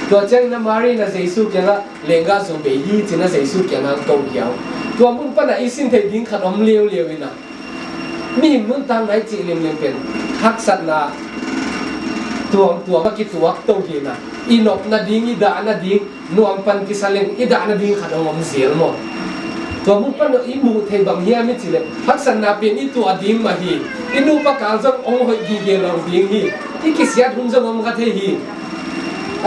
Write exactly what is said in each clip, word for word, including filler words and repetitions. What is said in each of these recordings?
Tua chiangin a Mari in a Jesu kiangah lenggah zu bei hi chi'n a Jesu kiangah kou hiau. Tua mun pan a i sin theih ding khat om liauliau in a. Mihing nuntakna i chih limlim pen haksatna tuamtuam a kituak tou hi in a. I nopna ding, i dahna ding, nuam pan kisa leng i dahna ding khat hong om zel maw. Tua mun pan i muh theih bang hiam i chih leh, haksatna pen i tuah ding mah hi. I nupa kal zong hong hoih gige lou ding hi. I kisiat hun zong om kha thei hi.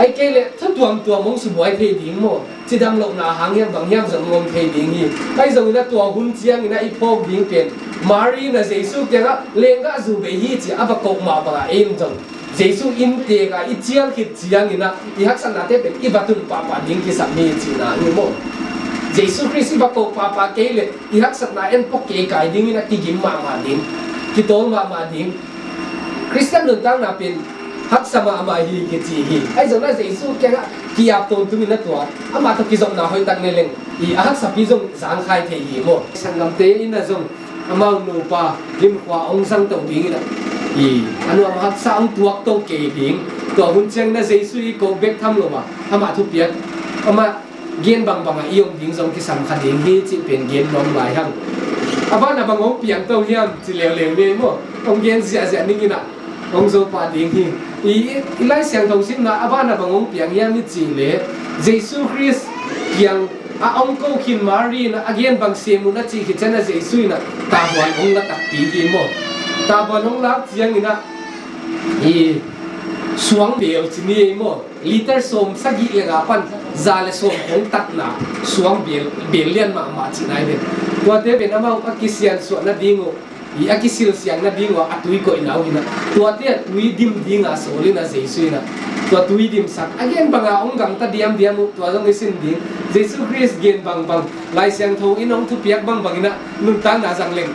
Ahihkeileh thu tuamtuam hong subuai thei ding maw. Chidamlouhna hang hiam bang hiam zong om thei ding hi. Ahi zongin a tua hun chiangin a i phawk ding pen, Mari in a Jesu kiangah lenggah zu bei hi chi'n a va kou mah bang a, ei zong Jesu inntek a i chial khit chiangin a i haksatnate pen i va tun pahpah ding kisam hi chihna hi maw. Jesu Khrist i va kou pahpah kei leh i haksatna en pok kei kai dingin a kigim mahmah ding, kitawl mahmah ding. Khristian nuntakna pen haksa mahmah hi kichi hi. Ahi zongin a Jesu kiangah ki-ap tungtungin a tua, amah toh kizopna hoihtak nei leng, i a haksa pi zong zangkhai thei hi maw. Sanggamte in a zong amau nupa limkhua hong zang tou dingin a, i a nuam haksa hong tuak tou kei ding. Tua hun chiangin a Jesu i kou bek tham lou a, amah thupiak, amah gen bangbang a i om ding zong kisam kha ding hi chih pen gen nuam lai hang. A ban a bang hong piang tou hiam chi leuleu ni maw. Hong gen ziahziah ning in a, hong zou pah ding hi. I, i Laisiangthou simna a ban a bang hong piang hiam i chih leh, Jesu Khrist kiang a hong kou khin Mari in a gen bang sem un a chih khit chiangin a Jesu in a tavuan hong la takpi hi maw. Tavuan hong lak chiangin a, i suang bel chi ni maw. Liter sawm sagih leh nga pan za leh sawm khawng tatna suang bel, bel lian mahmah chihna hi ve. Tuate pen amau a kisiansuahna ding uh, i a kisilsiangna ding uh a tui koihna uh hi in a. Tuate a tui dim ding a sawl in a Jesu in a. Tua tui dimsak a gen bang a hong gamta diamdiam uh, tua zong i sin ding. Jesu Khrist gen bangbang, Laisiangthou in hong thupiak bangbang in a nuntakna zang leng,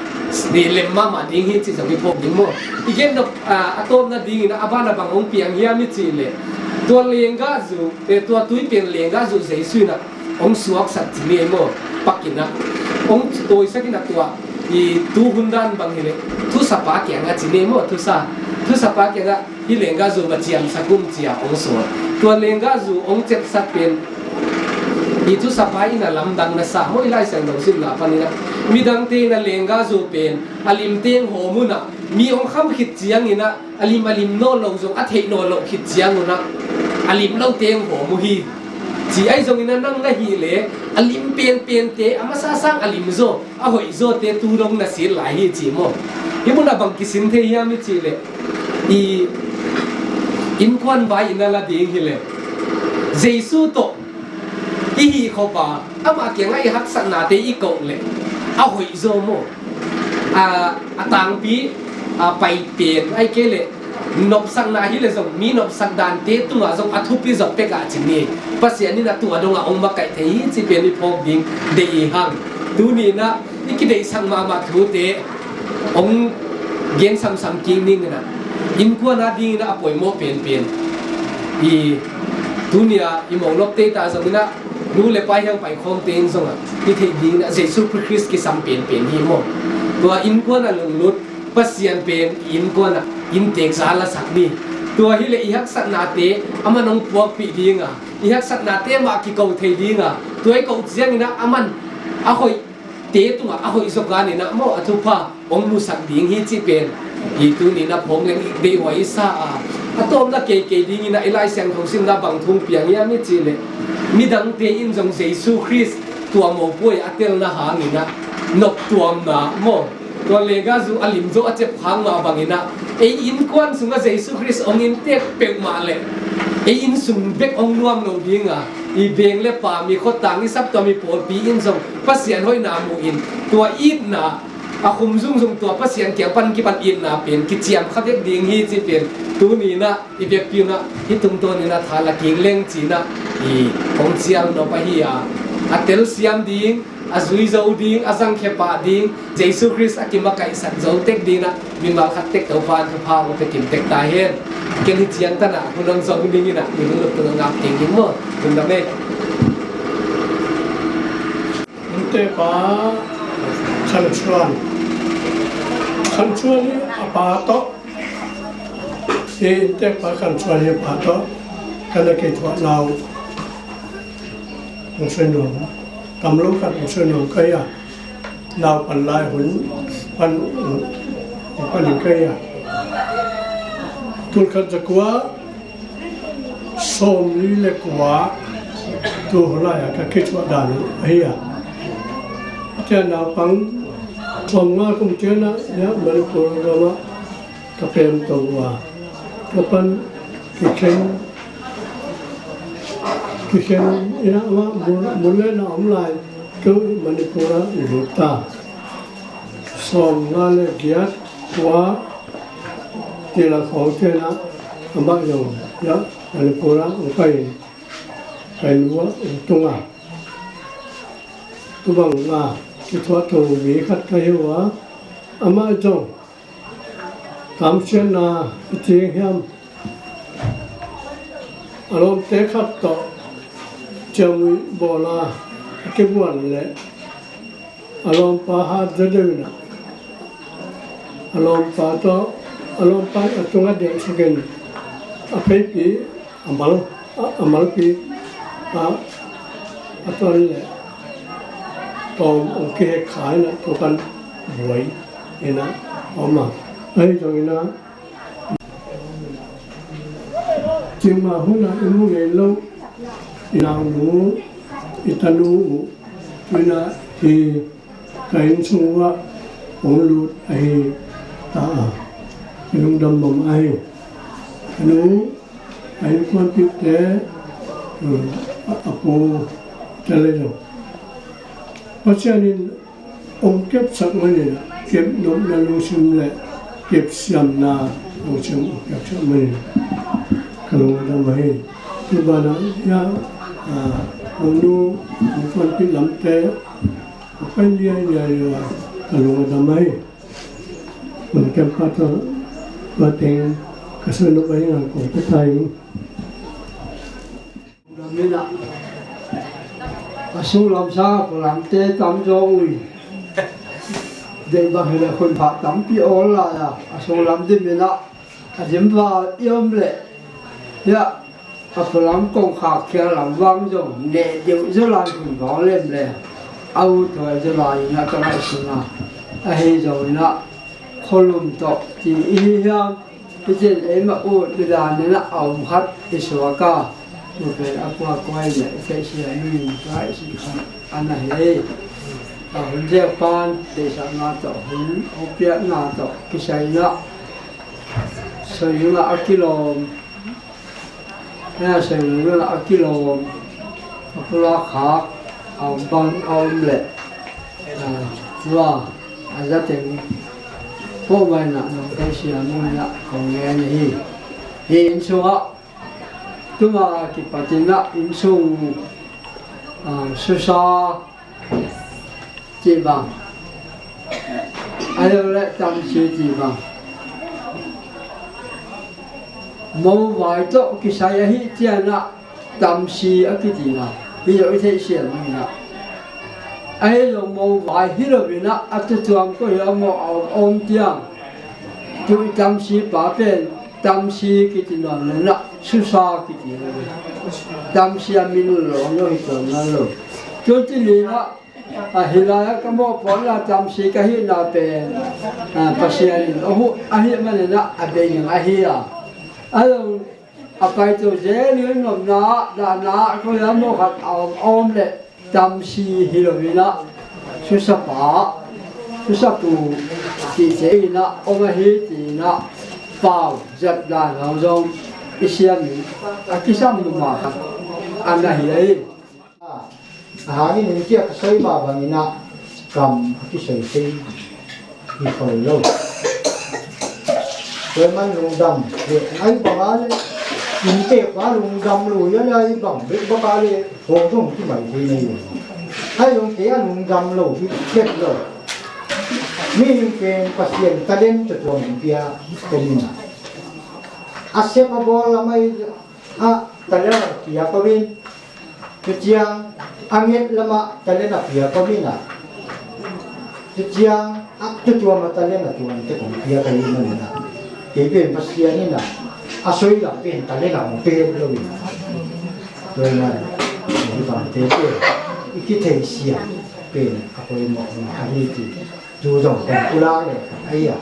i lem mahmah ding hi chih zong i phawk ding maw. I gen nop, a, a tawpna dingin a ban a bang hong piang hiam i chih leh, tua lenggah zu, eh, tua tui pen lenggah zu Jesu in a hong suaksak chi ni maw, pak in a. Hong tawisak in a tua, i tu hun dan bang hi leh, thusapa kiangah chi ni maw, thusa, thusapa kiangah, hi lenggah zu va chiamsak un chi a hong sawl. Tua lenggah zu hong chepsak pen, i thusapa in a lamdang na sa maw, i Laisiangthou simna panin a. Midangte in a lenggah zu pen a lim teng hawm un a, mi hong kham khit chiangin a, a lim a lim nawnlou zong a theih nawnlouh khit chiang un a, a lim lou teng hawm uh hi. Chi ahi zongin a nang na hih leh, a lim penpente, a masa sang a lim zaw, a hoih zawte tu dong na sil lai hi chi maw. Hih mun a bang kisin thei hiam i chih leh, i innkuan vai in a la ding hi leh, Jesu toh i hih khop a, amah kiangah i haksatnate i kou leh, a hoih zaw maw. A, a tangpi, a pai pen, ahihkeileh nopsakna hi leh zong, mi nopsak dante tungah zong a thupi zaw pek a chi ni. Pasian in a tua dong a hong makaih thei hi chih pen i phawk ding deih i hang. Tuni in a i kideihsak mahmah thute hong gen samsam kik ning in a, innkuan a dingin a poimoh penpen. I tuni a i mou lopte ta zongin a, nu leh pa hiang paikhawmte in zong a, i theih dingin a Jesu Khrist kisam penpen hi maw. Tua innkuan a lunglut, Pasian pen i innkuan a inntek za la sak ni. Tua hi leh i haksatnate aman hong puakpih ding a, i haksatnate mah kikou thei ding a, tua i kou chiangin a aman a hoih te tungah a hoih zaw kan in a maw, a thupha hong musak ding hi chih pen i tuni in a phawk leng deihhuai i sa a. A tawpna keikei dingin a i Laisiangthou simna bang thu hong piang hiam i chih leh, midangte in zong Jesu Khrist tua mopuai a telna hangin a noptuamna maw, tua lenggah zu a lim zaw a chep khang mah bangin a, ei innkuan sungah Jesu Khrist hong inntek peuhmah leh, ei innsung bek hong nuam lou ding a, i veng leh pam, i khotang, i saptuam, i pawlpi in zong Pasian hoihna mu in, tua itna a khum zungzung tua Pasian kiang pan kipan itna pen kichiam kha vek ding hi chih pen tuni in a i vekpi un a, hih tungtawn in a tha la kik leng chi in a, i hong chial nop ahi a. A telsiam ding, a zui zou ding, a zangkhe pah ding, Jesu Khrist a kimakaihsak zou tek ding in a, mimal khat tek Toupa'n thupha hong pe kim tek ta hen. Ken hichiang tan a hun hong zong ding in a, i hun luptung a ngak ding ding maw. Tun dam e. Inntek pa Khanchuan. Khanchuan hi a pa toh. Inntek pa Khanchuan hi a pa toh. Ana kei thuah nau hong soi nuam, tamlou khat hong soi nuam ka hi a, nau pan lai hun pan, pan in ka hi a. Tul khat za kua sawmli leh kua tu hun lai a ka kei thuah dan ahi a. Tua naupang sawmnga kum chiang a, ya, Manipur gam ah ka pem tou ua. Tua pan kikhen, kikhen in a, amah mun, mun leh na om lai, kou Manipur ah i lut ta. Sawmnga leh giat kua, tia la khong tia na, amah zong, ya, Manipur ah hong pai, pai lua, hong tung a. Tubang a, kithuah tou mi khat ka hi ua, amah zong, kamsiatna i ching hiam, a lawmte khat toh chiamnuih bawl a, a kibuan leh, a lawmpa hat zaw deuh in a, a lawmpa toh, a lawmpa a tung a delh sak in, a pheipi, a mal, a, a malpi, a, a ton leh, tawm hong kihek kha in a, tua pan buai in a om a. Ahi zong in a, chim a hun a i mu ngei lou, i naunu, i tanu uh, tu in a hi ka innsung uah hong lut ahi ta a. I lungdam mahmah ahi. Ka nu, a innkuanpihte, um, a, a pu te leh zong, Pathian in hong kepsak manin, kepnopna lungsim leh kepsiamna lungsim hong kepsak manin ka lung a dam ahi. Tu banah, ya, ah, hong nu, innkuanpih lamte, hong pai liailiai ua, ka lung a dam ahi. Mun kem pa toh, tua teng ka soi nop ahi ngal kong ka tai. Lam in a, a sunglam sang a polamte tam zaw ui. Deih bang hileh khun pha tampi awl lai a, a sunglam dim in a, a dim val i om leh, ya, a polam kongkhak khial lam vang zong neh deuh zaw lai khun vang lem leh, a ut huai zaw lai in a ka ngaihsun a. Ahi zong in a, kholum toh ti i hi hiam, hichi'n eimah ut i dan in a om khat i suak a. Tu pen a kuakua in a i theihsiam nung in ka ngaihsun khat ana hi. A hun zek pan, deihsakna toh hun hong piakna toh kisai in a, soi in a a kilawm, hia soi in a a kilawm, a pulak khak a om bang a om leh, ah, tua a za teng pohmah in a nong theihsiam nung in a kong ngen hi. Hi innsung ah, tuma kipat in a innsung, ah, susa chih bang, ahih leh tamsi chih bang, mou vai toh kisai ahih chiang a tamsi a kiti a, hi zaw i theihsiam nung in a. Ahi zong mou vai hilou in a, a tutuam koi a mou a om, om chiang, tu i tamsi pa pen, tamsi kiti nawn leh in a, susa kiti. Tamsi a min lawm lou hi tuan nawn lou. Tu ti ni in a, a, hilai a ka mohpuakna tamsi ka hihna pen, a, Pasian in a huh ahih manin a, a bei in ahi a. A zong a pai tou zel in nopna, dahna, koi a mou khat a om, om leh tamsi hilou in a, susapa, susapu, tite in a om ahi ti in a, pau zat dan hong zong i siam in a kisam mahmah khat ana hi ahi. A hangin in kia ka soi mah bang in a kam a kisoi thei hi khol lou. Tua man lungdam, le, ai bang a le, in te pa lungdam lou, ya le ai bang, bek bang a le, ho zong ki mai thei nei. Ai zong ke a lungdam lou, hi khet lou. Mihing pen Pasian talent tuamtuam pia, pen in a. A sep a bawl lam ah a talent a pia kou in. Tua chiang a nget lam ah talent a pia kou in a. Tua chiang a tuamtuam a talent a tuamte kong pia ka hi manin a. Kei pen Pasian in a, a soi lam pen talent a hong pe lou in a. Tua ahih manin, hibang tete i kitheisiam pen a poimoh ahi chih tu zong kon pulak leh ahi a.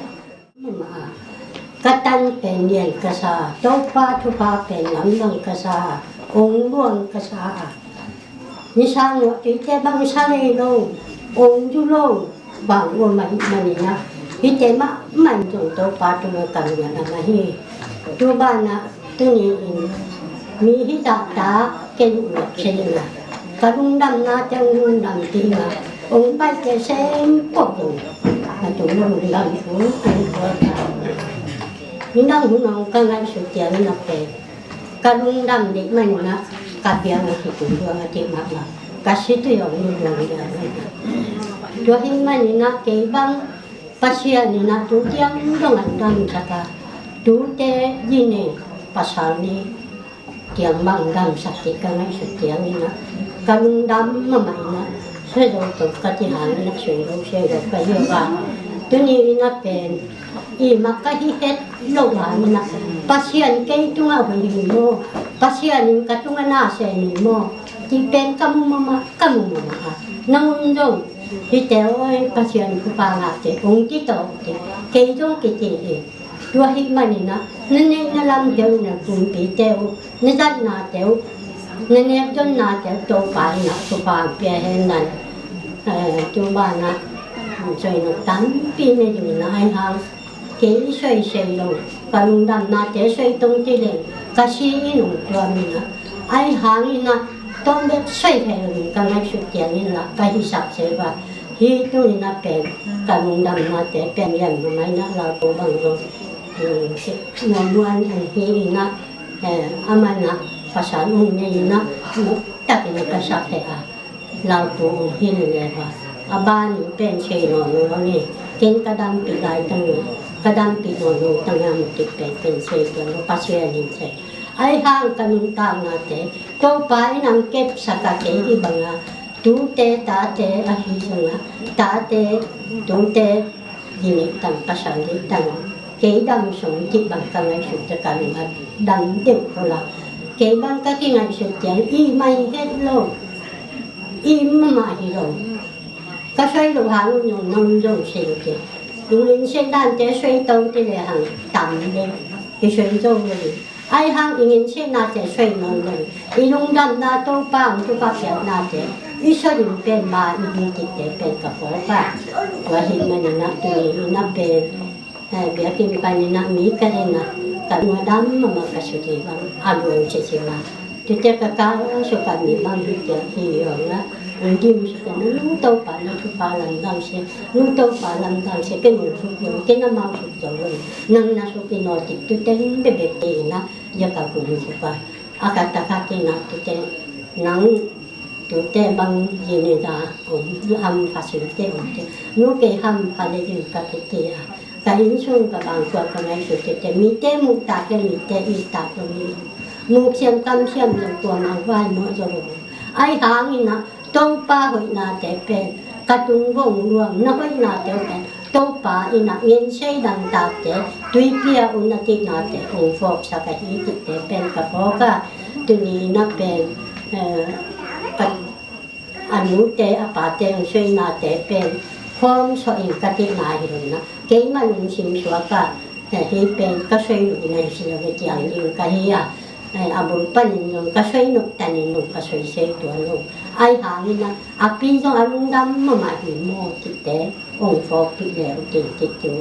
Ka tan pen lian ka sa, Toupa thupha pen lamdang ka sa, ong luang ka sa. Ni sang lo, tuite bang sa lei lo, ong zu lo, bang om ahih manin a, hihte mahmah in zong Toupa tungah ka lungdam ahi. Tu banah, tuni in, mi hita ta, ken ua khen a, ka lungdamnate ong lungdampih a, ong paite sem pok ong, a tung lungdam ong, ong ua ta. Midang hun ong ka ngaihsut chiangin a pen, ka lungdam dek manin a, ka biang a hi tung luang a dek mahmah. Ka si tui ong lungdam dek a. Tua ahih manin a kei bang Pasian in a tu tiang dong a damsak a. Tute di nei pasal ni tiang bang damsak chih ka ngaihsut chiangin a, ka lungdam mahmah in a, soi zo toh ka chi hang in a, soi lo, soi lo ka hi a. Tuni in a pen, i mah ka hi het lou a in a, Pasian kei tungah hoih hi maw, Pasian in ka tungah na sem hi maw, chih pen ka mu mahmah, ka mu mahmah a. Nang un zong, hihte oi, Pasian thupha ngahte, ong chi toh te, kei zong kichi hi. Tua ahih manin a, na neihna lamte uh, na pumpite uh, na zatnate uh, na nekzonnate uh, Toupa in a thupha pia hen la. Eh, tu banah, soi nop tampi nei ding in a, ahih hang kei soi sei lo, ka lungdamnate soi tong chi leng, ka si in ong tuam in a, ahih hangin a, tawm bek soi thei lo in ka ngaihsut chiangin la, ka hi sak sei va. Hi tuni in a pen, ka lungdamnate pen lian mahmah in a, Lalpu bang zong, um, si, muanmuan in hi in a, eh, aman a, pasal ong nei in a, mu tak in a ka sak thei a, Lalpu ong hi lele va. A ban in pen sei nawn lou ni, ken ka dampih lai tang, ka dampih nawn lou tang a, mu tik pen, ken sei tuan lou, Pasian in sei. Ahih hang ka nuntaknate, Toupa in a kepsak a, kei hi bang a, tute tate ahi zong a, tate, tute, di nei tang, pasal di tang, kei dam sung chih bang ka ngaihsut chiang ka lung a dam deuh khol a. Kei bang ka kingaihsut chiang, i mah hi het lou, i mahmah hi lou. Ka soi lou hang un zong, nang zong sei lou te. Ong ngen sek dante soi tong chi lehang tam leh, i soi zo lou. Ahih hang i ngen seknate soi nawn lou. I lungdamna Toupa ong thupha piaknate i soi ding pen mah i hi chihte pen ka phawk a. Tua ahih manin a tuni in a pen, eh, biakinn panin a mi ka en a, ka lungdam mahmah ka sut hi bang a luang chih chih mah. Tute ka kal suk a mi bang hi chia hi ong a, ong dim suk a, nang Toupa na thupha lamdang seh, nang Toupa lamdang seh, ken ong suk lou, ken amau suk zo lou, nang na suk in aw chih tute in bebek te in a, dia ka kum suk a. A khat a khat in a tute nang tute bang hi ni da om, am fa sim te om te. Nu kei ham fa le ding ka kiti a. Ka innsung ka bang kuamah ka ngaihsut te te. Mite muh tak leh mite it tak lou mi. Muh siam kam siam lou kuamah vaimawh zo lou. Ahih hangin a Toupa hoihnate pen ka tung vong luang na hoihnate pen Toupa in a ngensei dangtakte, tuipi a un a tihnate ong phawksak ahi chihte pen ka phawk a. Tuni in a pen, eh, ka, a nute a pate ong soinate pen khawm sawh in ka tihna hi lou in a. Keimah lungsim suak a, eh, hi pen ka soi lou in a hi si lou ve chiang ding ka hi a. Eh, a bul panin zong ka soi nop tanin zong ka soi sei tuan lou. Ahih hangin a, a pi zong a lungdam mahmah hi maw chihte ong phawkpih leu tin chih chu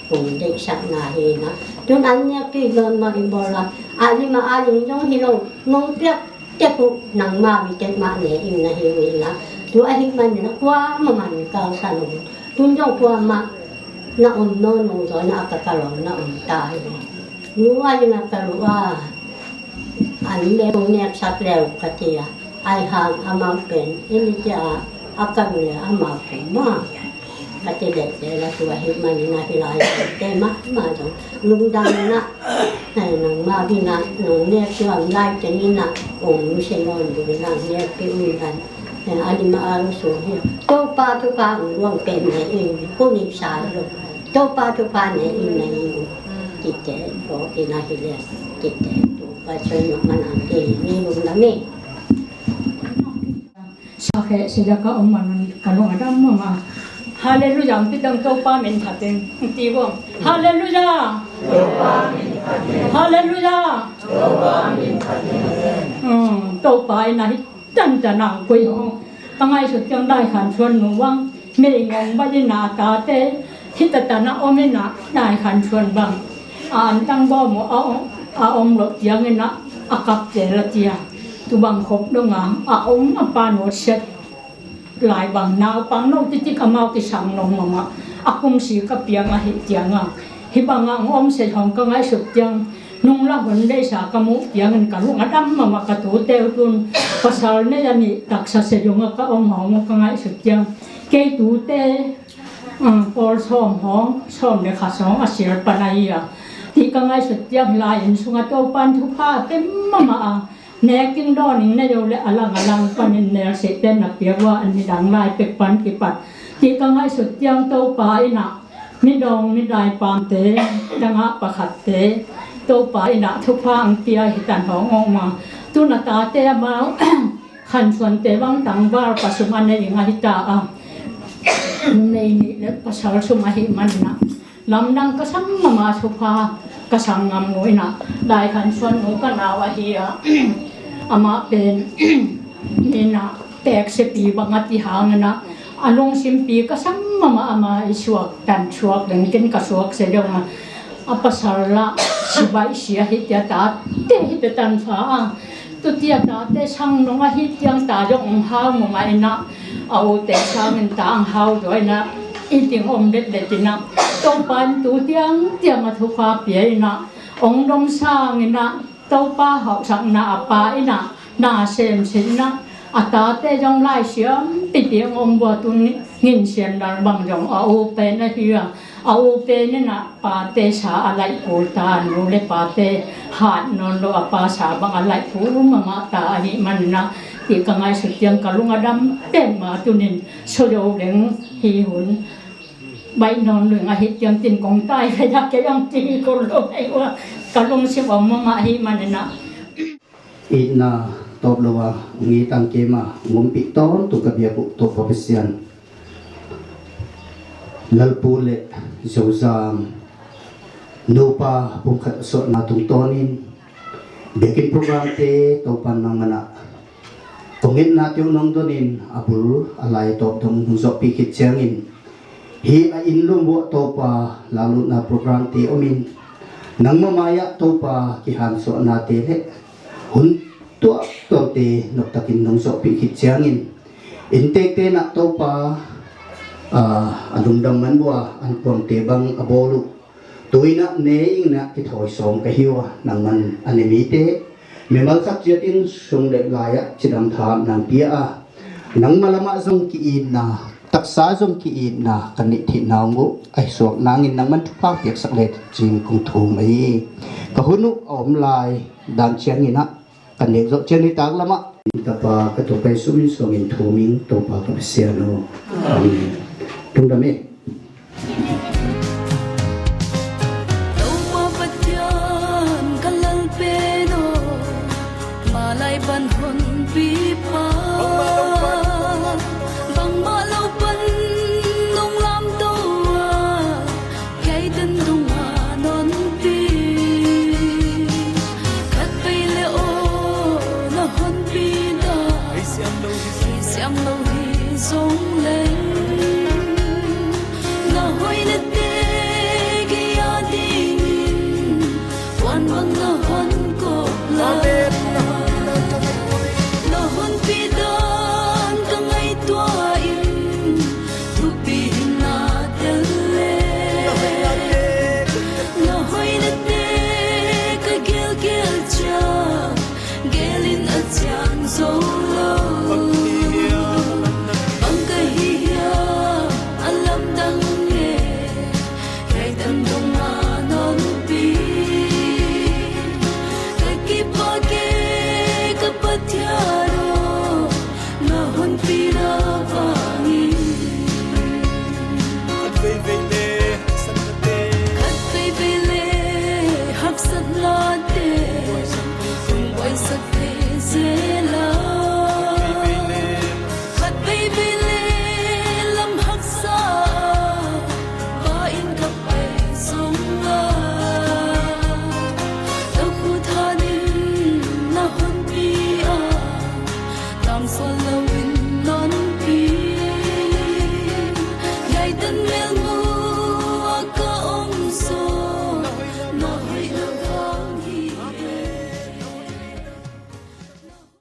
ong deihsakna hi in a. Tun an nekpih lou mah i bawl a, a lim a a lim zong hi lou, nong piak tek uh nangmah mi tek mah ne in na hi uh in a. Tu ahih manin a kuamah man kal sa lou. Tun zong kuamah na om nawn lou zaw in a, ka kal lou na om ta hi. Nu a lim a kal uh a, an leh ong neksak leu ka chi a. Ahih hang amau pen, i ni chia a kal leh amau pen mah ka ti leh te la. Tu ahih manin a hi lai te mahmah zong lungdamna, eh, nangmah in a nong nek tuam lai teng in a ong se nawn lou in a nekpih un dan. Eh, a lim a a lou sung hi. Toupa thupha ong luang pen ne in, ku ni sa lou. Toupa thupha ne in na hi uh. Chihte, phawk in a hi leh, chihte, tu ka soi nop man ang te, mi lungdam e. Sejaka om man ka lung a dam mama. Hallelujah, ang pitang Toupa min phatin. Ti bo. Hallelujah. Hallelujah. Hmm, Toupa in a hi tantan a koi hong. Ka ngaihsut chiang Daikhansuan nu vang. Mei ngong ba in a tate. Hi tantan a om in a Daikhansuan bang. A antang bo mo a om, a om lo chiang in a a kap tel a chia. Tu bang khop dong a, a om a pa no set. Lai bang naupang no titik amau kisang nong mama. A kum si ka piang a hi chiang a. Hi bang a om set hong ka ngaihsut chiang. Nung la hun deihsa ka muh chiang in ka lung a dam mama ka tute uh tun. Pasal nei a nih taksa se jong a ka om hong ka ngaihsut chiang. Kei tute, ah, pawl sawm hong, sawm leh khat sawm a sir pan ahi a. Ti ka ngaihsut chiang lai in sung a Toupan thupha pe mama a. Nekin dawnin ne yo le a lang a lang panin nel seten a piak ua an nidang lai pek pan kipat. Ti ka ngaihsut chiang Toupa in a, midawng midai pamte, dang a pakhatte, Toupa in a thupha ang pia hi tan hong om a. Tun a tate amau, Khansuante bang tangval pa sum a nei ing a hi ta a. Nei nih leh pasal sum a hi man in a. Lamdang ka sang mama thupha ka sang ngam nu in a, Daikhansuan nu ka nau ahi a. Amah pen in a pek se pi bang a ti hang in a, a lungsim pi ka sang mama ama i suak tan suak leng ken ka suak se dong a. A pasal la sibai sia hi tia tate hi te tan fa a. Tutia tate sang nong a hi tiang ta jong hau mama in a. A u te sang in ta ang hau doi na. I ting om det det in a. Toupan tu tiang tiang a thupha pia in a. Ong dong sang in a. Toupa hauhsakna a pa in a. Na sem sin in a. A tate jong lai siam pipi ong om bua tun ngin siam dal bang jong a u pen ahi a. A u pen in a pate sa a laih kul ta, nu leh pate hat nawn lou a pa sa bang a laih kul mama ta ahih man in a, ti ka ngaihsut chiang ka lung a dam pen ma tunin soi lou leng hi hun. Baih nawn lou ing ahih chiang tin kong tai ve da kei ang ti kol lou ei ua ka lungsim om mama ahih man in a. Itna tawp lou a, ngi tang kei ma, ngumpi tawn tu ka biak uh Toupa Pasian. Lalpu leh Zozam, nupa pumkhat suahna tungtawnin, biakin programte Toupan nang man a. Kong ngetnate uh nong donin, a bul a lai tawp dong nong zohpih khit chiangin. Hi a inn lum uah Toupa, lalutna programte omin. Nangmah mai ah Toupa, kihansuahnate leh. Hun tuamtuamte noptakin nong zohpih khit chiangin. Inntekte na Toupa, ah, a lungdam man bua, an kuamte bang a bawl uh. Tuin a ne ing na kithawi sawm ka hi ua, nangman a ne mite. Mimal khat chiatin sung leh lai ah chidam tha nang pia a. Nangmah lam ah zong ki-itna, taksa zong ki-itna, ka neih theihna uh, a suak nangin nangman thupha piaksak leh chin kong thum ahi. Ka hun uh a om lai dan chiangin a, ka nek zoh chiang ni tak lam ah. Tapa ka Toupa Jesu min suangin thum ing Toupa ka Pasian aw. Amen. Lungdam e. Toupa Pathian ka lal pen aw, malai ban honpi pa. Bangmah lou pan nong lamtou a, kei teng tungah non pi. Khat vei leh aw na honpi ta. Kei siam lou hi zong leng.